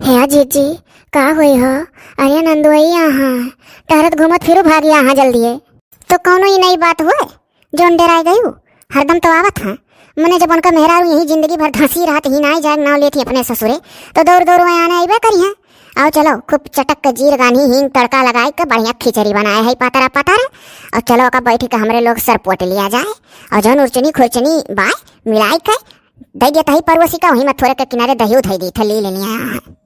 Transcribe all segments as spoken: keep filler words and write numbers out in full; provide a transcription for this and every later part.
ए जीजी, का होई हो? अरे नंदोई, यहाँ टहरत घूमत फिरू भागी यहाँ जल्दी है। तो कौनो ई नई बात हुए, जौन डेराय गयू? हरदम तो आवत हैं। मने जब उनका मेहरारू यहीं जिंदगी भर धंसी रहत ही, नाई जाए नाव लेत ही अपने ससुरे, तो दौड़ दौड़ वहीं आने अइबे करी हैं। आओ चलो, खूब चटक के जीर गान्ही हींग तड़का लगाए के बढ़िया खिचड़ी बनाए है पातरा पातरा। और चलो ओका बैठ के हमरे लोग सरपोट लिया जाए। और जौन उरचनी खुरचनी बाय मिलाई के दे देत ही पड़ोसी का, वहीं में थोड़े के किनारे दहियो धई दी थे, ले लेनी है।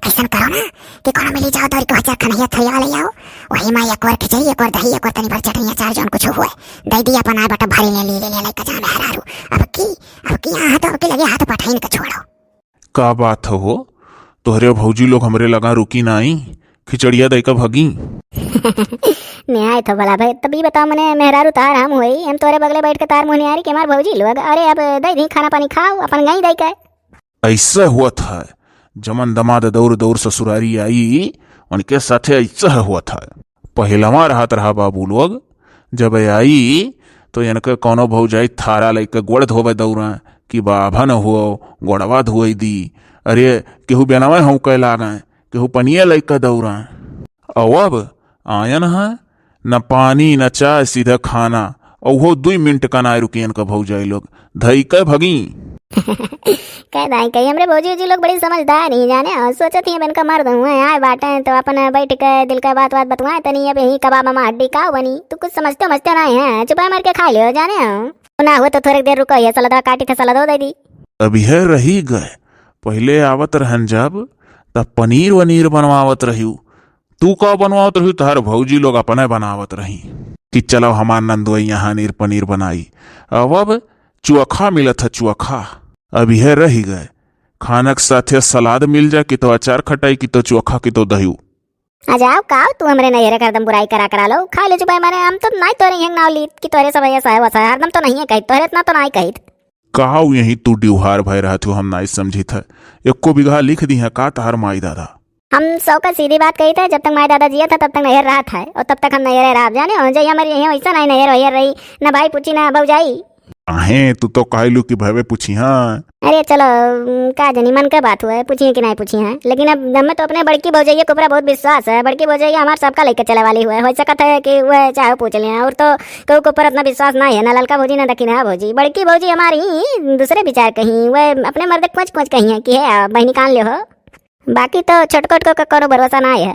ऐसन करो ना कि कोनो मिली जाओ, दौड़ के हजार खनैया थरिया ले आओ, वही में एक और खिचड़ी, एक और दही, एक और तनी भर चटनी, अचार, जौन कुछ हुए, दे दी अपन आए बटा भरी ले, ले, ले, ले, लइका जान मेहरारू। अब की, अब की यहाँ तो अब की लगे हाथ पठाइन के छोड़ो। का बात हो, तोहरे भौजी लोग हमरे लगा रुकी नाई, खिचड़िया दे का भगी? न्याय तो भला भाई, तब ई बताओ मने मेहरारू तार हम होई, हम तोरे बगले बैठ के तार मुँह निहारी कि हमार भौजी लोग, अरे अब दे दी खाना पानी खाओ, अपन गई दे के। ऐसे होत है, जमन दमाद दौर दौर ससुरारी आई, उनके साथे ऐसे होत है। पहिलवा रहत रहा बाबू लोग, जब आई तो इनके कौनो भौजाई थारा लइके गोड़ धोवे दौरा कि बाभन हो, गोड़वा धोई दी। अरे, केहू बेनवे हौं कह लागे, केहू पनिया लइके दौरा। और अब आयन है, न पानी, न चाय, सीधा खाना। और वो दुई मिनट का ना रुकियन का भौजाई लोग, धई के भगी। कह दाई कही, हमरे भौजी उजी लोग बड़ी समझदार ही जाने हो, सोचत ही अब इनका मर्द हुए आए बाटे तो अपन बैठ के दिल का बात बात बतवाए तनी, अब यही कबाब में हड्डी का बनी, तू कुछ समझते समझते नहीं है, चुपाई मार के खा लियो जाने हो। ना हो तो थोड़े देर रुको, ये सलादवा काटी थे, सलादवा दे दी। अब यह रही गए, पहले आवत रहन जब, तब पनीर वनीर बनवावत रही, तू का बनवावत रही, तोहर भौजी लोग अपने बनावत रही कि चलो हमार नंदोई यहाँ नीर पनीर बनाई। अब, अब चोखा मिलत है, चोखा। अब यह रही गए, खाना के साथे सलाद मिल जाए कि तो अचार खटाई कि तो चोखा कि तो दही। आ जाओ, काओ तू हमरे नैहरे का हरदम बुराई करा करा लो, खा ले चुपाई मारे, हम तो नाई तोरे यहाँ नाव लीत कि तोरे सब ऐसा है वैसा है, हरदम तो नहीं है कहित, तोरे इतना तो नाई कहित। काओ यही तू डिउहार भय रहत हो, हम नाई समझित है, एको बीघा लिख दी है का तहार माई दादा? हम सौ का सीधी बात कही थे, जब तक माई दादा जिया था, तब तक नैहर रहा था, और तब तक हम नैहर रहा। जाने हो, जय हमारे यहाँ वैसा नहीं नैहर वैहर रही, ना भाई पूछी, ना भौजाई। काहे, तू तो कहलू कि भवे पूछी, हाँ। अरे चलो, उम, का जानी, मन के बात हुआ है, पूछी है कि नहीं पूछी है, लेकिन अब हमें तो अपने बड़की भौजैया के ऊपर बहुत विश्वास है। बड़की भौजैया हमारे सबका लेके चले वाली हुआ है, हो सकता है कि वह चाहे पूछ लें, और तो केहू के ऊपर इतना विश्वास नहीं है, ना ललका भौजी, ना दखिना भौजी। बड़की भौजी हमारी दूसरे विचार कहीं, वह अपने मर्द खोज खोज कहीं है कि है, बहनी कान ले हो। बाकी तो छोटको ओटको का कौनो भरोसा ना है।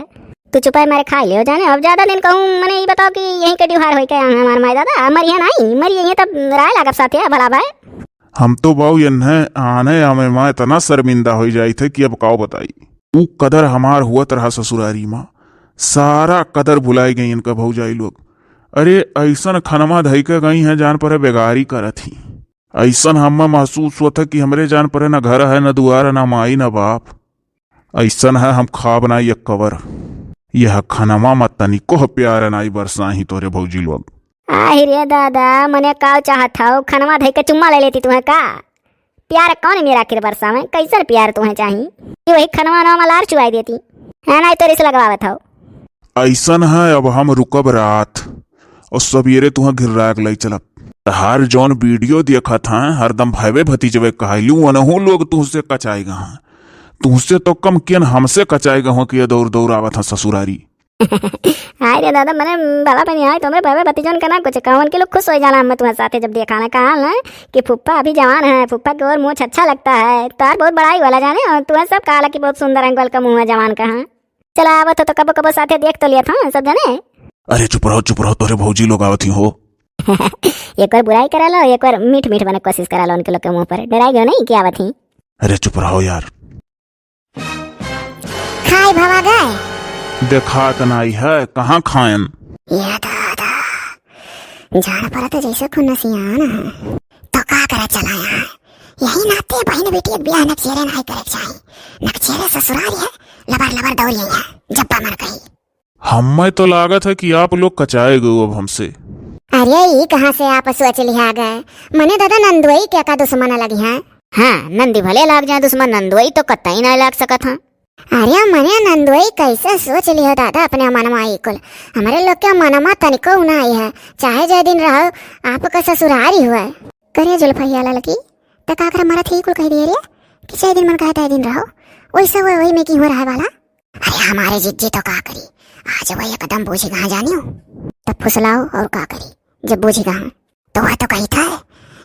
तू चुपाई मारे खाई लियो जाने। अब ज्यादा दिन कहूँ, मने ई बताओ कि यहीं के डिउहार होई के यहाँ हमार माई दादा, मरी है नहीं, मरी है तब राय लागब साथे, भला भाई। हम तो बाऊ यन्हे आने आमे माँ इतना शर्मिंदा होई जाई थे कि अब काओ बताई। ऊ कदर हमार हुअत रहा ससुरारी माँ, सारा कदर भुलाई गई इनका भौजाई लोग। अरे ऐसन खनमा धई के गई हैं, जान पर बेगारी करत ही। ऐसन हमें महसूस होत है कि हमरे जान पर न घर है, न दुआर, न माई, न बाप। ऐसन है हम खाब ना एक कवर। यह खनमा में तनिको प्यार नाई बरसाही तोरे भौजी लोग। आहि रे दादा, मने काव चाहत हौ? खनमा धई के चुम्मा ले लेती तुहें का? प्यार कौन मेरा आखिर बरसावे? कैसन प्यार तुहें चाही? ये वही खनमा नाम लार चुआई देती। है नाई तोरे से लगवावत हौ। ऐसन है अब हम रुकब रात और सवेरे तुहें घिर्राग लई चलब। तहार जौन वीडियो देखत हैं हरदम भयवे भतीजवे कहलू, वनहु लोग तुहसे कचाएगा हैं। तुहसे तो कम कियन हमसे कचाएगा हो कि ये दौड़ दौड़ आवत हैं ससुरारी। हाय रे दादा, मने भला बनी आए, तुमरे भयवे भतीजन का ना कुछ कहो, उनके लोग खुश हो जाना हम तुम्हारे साथे जब देखा ना, कहा ना कि फुप्पा अभी जवान है, फुप्पा की ओर मूछ अच्छा लगता है, तार बहुत बड़ाई वाला जाने, और तुम्हें सब कहा कि बहुत सुंदर है, गोल का मुंह है जवान का, हाँ। चला आवत हो तो कबो कबो साथे देख तो लिया था सब जने। अरे चुप रहो, चुप रहो, तोरे भौजी लोग आवत ही हो। एक बार बुराई करा लो, एक बार मीठ मीठ बने कोशिश करा लो उनके लोग के मुंह पर। डराई गयो नहीं कि आवत ही। अरे चुप रहो यार। खाए भवा गए। देखात नाई है, कहाँ खाएन? ये दादा, जान पड़ा तो जैसे खून सियान है। तो का करे चला यहाँ? यही नाते बहन बेटी एक ब्याह नकचेरे नाई करे के चाही। नकचेरे ससुराल है, लबर लबर दौड़ यहाँ, जब्बा मर गई। हमें तो लागत है कि आप लोग कचाए गए अब हमसे। अरे, ई कहाँ से आप सोच लिहा गए? मने दादा नंदोई के का दुश्मन लगी हैं? हाँ, नंदी भले लाग जाए दुश्मन, नंदोई तो कतई ना लाग सकत हैं। अरे, मने नंदोई कैसे सोच लिहो दादा अपने मनमा ई कुल? हमरे लोग के मनमा तनिको ना आई है, चाहे जय दिन रहो, आपका ससुरारी हुआ है। करे जुल्फैया ललकी, त का करे मरत ही कुल कह दिए रे कि जय दिन मन कहे तय दिन रहो। वैसे वो वही में की हो रहा है वाला। अरे हमारे जिज्जी तो का करी, आज वो एकदम बूझी कहाँ जानी हो। तब फुसलाओ और का करी, जब बूझी कहाँ तो वह तो कही था,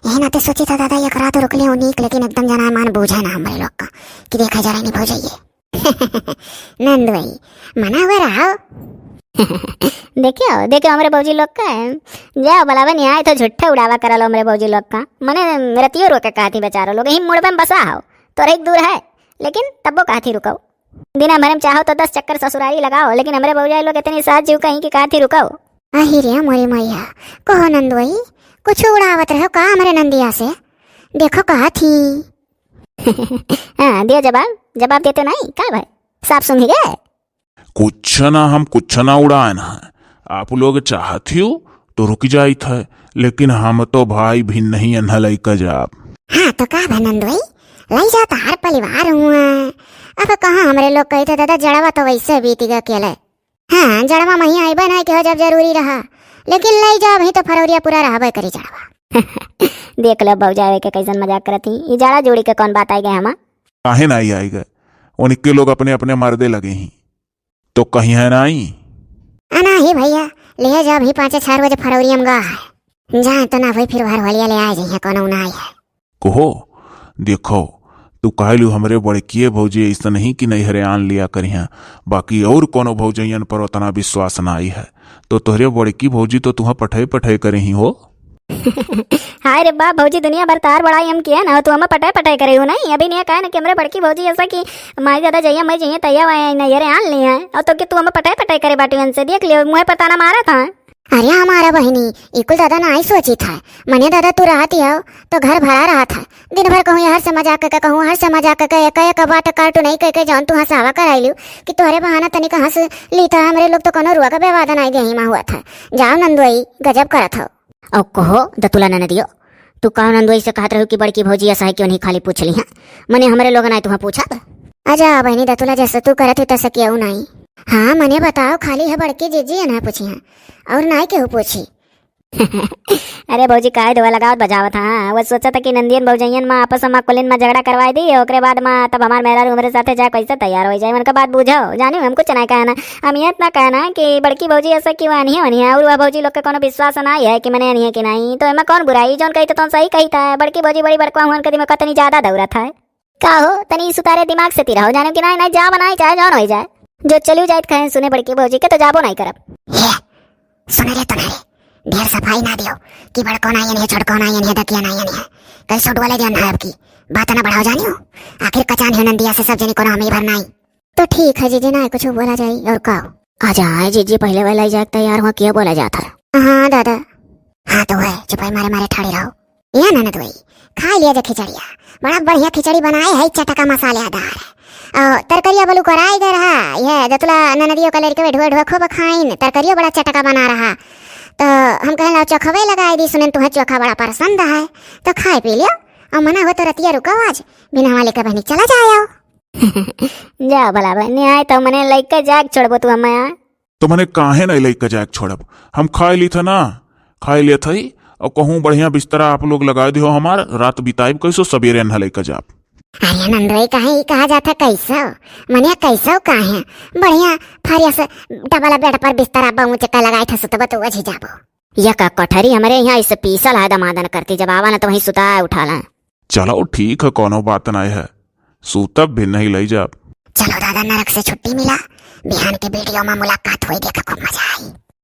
यही नाते सोची था दादा, एक रात रुक ले उन्हीं, लेकिन एकदम जना मान बूझे ना हमारे लोग का कि देखा जा रहा नहीं भौजाइए। नंदुई, मना हुआ रहा। देखियो, देखियो, हमरे भौजी लोग का है। जाओ, बलावे नहीं आए तो झूठे उड़ावा करा लो हमरे भौजी लोग का। मने रतियो रो के कहती बेचारो लोग, यही मुड़बे में बसा हो, तो एक दूर है, लेकिन तब्बो कहती रुको। दिना भर में चाहो तो दस चक्कर ससुरारी लगाओ, लेकिन हमरे भौजाई लोग इतनी साथ जीव कहीं कि कहती रुको। आही रे मोरी मैया, कहो नंदुई, कुछ उड़ावत रहो का हमरे नंदिया से? देखो कहती। हाँ, दियो जवाब, जवाब देते नहीं, का भाई? साफ सुन ही गए। कुछ ना, हम कुछ ना उड़ाएन है। आप लोग चाहत ही हो तो रुक जाइत है, लेकिन हम तो भाई भी नहीं अन्हा लइका जाब। हाँ, तो का भा नंदुई, लई जा, तहार परिवार हुआ। अब कहाँ हमरे लोग कही थे, दादा, जड़वा तो वैसे बीत गया अकेले। हाँ, जड़वा मही आइबे नहीं के हो जब जरूरी रहा, लेकिन लई जा, अभी तो फरौरिया पूरा रहबे करी जड़वा। देख लो भौजाई के कैसन मजाक करत ही। ई जाड़ा जोड़ी के कौन बात आई गए हमा? काहे ना आई, आई गए? उनके लोग अपने अपने मर्दे लगे ही, तो कहीं है ना आई। अना ही भैया, ले जा, अभी पाँचे चार बजे फरौरिया में गा है। जाए तो ना भाई, फिर भरवलिया ले आए जइहे, कोनो ना आई है। कहो, देखो, तू कहलू हमरे बड़किए भौजी ऐसन ही कि नैहरे आन लिया करिहा, बाकी और कोनो भौजैयन पर उतना विश्वास ना आई है, तो तोहरे बड़की भौजी तो तुहा पठे पठे करे ही हो। हाय रे बाप, भौजी दुनिया भर तार बड़ाई हम किया ना, तू हमें पटाए पटाए करे हो नहीं। अभी नहीं कहा ना कि हमरे बड़की भौजी ऐसा कि माई दादा जइया मैं जइया तैया वाया नैहरे आन ली है, और तो कि तू हमें पटाए पटाए करे बाटी उनसे, देख लियो मुँह पर ताना मारा था। अरे हमारा बहिनी, इकुल दादा ना आई सोची था। मने दादा तू रहती हो तो घर भरा रहा था, दिन भर कहूँ हर से मजाक के कहूँ हर से मजाक के, एक एक बाट कार्टून नहीं कह के जौन तू हंसावा कराइलू कि तोहरे बहाना तनिक हंस ली था, हमरे लोग तो कोनो रुआ का बेवादा नहीं देही मा हुआ था। जाओ नंदुई, गजब करत हो। औ कहो, दतुला ननदियो, तू का नंदोई से कहत रहू कि बड़की भौजी ऐसा है क्यों नहीं खाली पूछ ली है? मने हमरे लोग नाई तुहा पूछत। आजा बहनी दतुला, जैसे तू करत हो तैसे केहू नाई। हाँ, मने बताओ, खाली है बड़की जीजी है ना पूछी है, और नाई केहू पूछी। अरे भौजी, काहे दुआ लगावत बजावत, हाँ? वो सोचा था कि नंदियन भौजैयन माँ आपस में कुलिन में झगड़ा करवाई दी, ओकरे बाद माँ तब हमार मेहरारू हमरे साथे जा कैसे तैयार हो जाए, उनका बात बुझाओ, जानी हम कुछ नहीं कहना। हम ये इतना कहना कि बड़की भौजी ऐसा कि वह अनिया वनिया, और वह भौजी लोग के कोनो विश्वास ना है कि मने अनिया कि नहीं, तो एमा कौन बुराई, जौन कही तो तुम सही कही था, बड़की भौजी बड़ी बड़का हुआ, उनके दिमाग कतनी ज्यादा दौरा था। का हो, तनी सुतारे दिमाग से तिरा हो, जाने कि नहीं, नहीं, जा बनाई, चाहे जौन हो जाए। जो चलियो जाइत कहे सुने बड़की भौजी के, तो जाबो नहीं करब। ये, सुने रे, तुम्हारे ढेर सफाई ना दियो कि बड़को ना यन है, छोटको ना यन है, दकिया ना यन है। कैसे डोले दिया ना आपकी बात ना बढ़ाओ, जानियो। आखिर कचान है नंदिया से सब जनी को ना हम ही भर नाई। तो ठीक है जीजी, ना कुछ बोला जाई और का। आजा, आए जीजी, पहले वाला ही जाके तैयार हुआ, क्या बोला जाता है? हाँ दादा। हाँ तो है, चुपाई मारे मारे ठाड़ी रहो। या ननद वही, खा लिया जा खिचड़िया। बड़ा बढ़िया खिचड़ी बनाए है, चटका मसालेदार। और तरकरिया बलू कराई गए रहा, ये दतुला ननदियो का लड़के ढुआ ढुआ खूब खाइन, तरकरियो बड़ा चटका बना रहा। तो हम कहें, "लाओ चोखवे लगाई दी, सुनेन तुहे चोखा बड़ा पसंद है, तो खाए पी लियो, और मना हो तो रतिया रुको आज, बिना वाले का बहनी चला जाओ।" जा भला बहनी, आए तो मने लइके जाके छोड़बो तू हमें, आ? तो मने काहे नहीं लइके जाके छोड़ब? हम खाए ली था ना, खाए लिया था ही, और कहूँ बढ़िया बिस्तरा आप लोग लगा दियो हमार, रात बिताइब कैसो, सवेरे अन्हा लइके जाब। अरे नंदोई, काहे ई कहा जाता कैसो? मने कैसो काहे? बढ़िया फरिया से डबल बेड पर बिस्तरा बाबू चक्का लगाए था, सुतबो तो वही जाबो। यह का कठरी हमरे यहाँ इस पीसल है दमादन करती, जब आवा ना तो वहीं सुता उठा लें। चलो ठीक है, कोनो बात नहीं है, सूतब भी नहीं लई जाब। चलो दादा, नरक से छुट्टी मिला, बिहान के वीडियो में मुलाकात होई, देखा खूब मजा आई।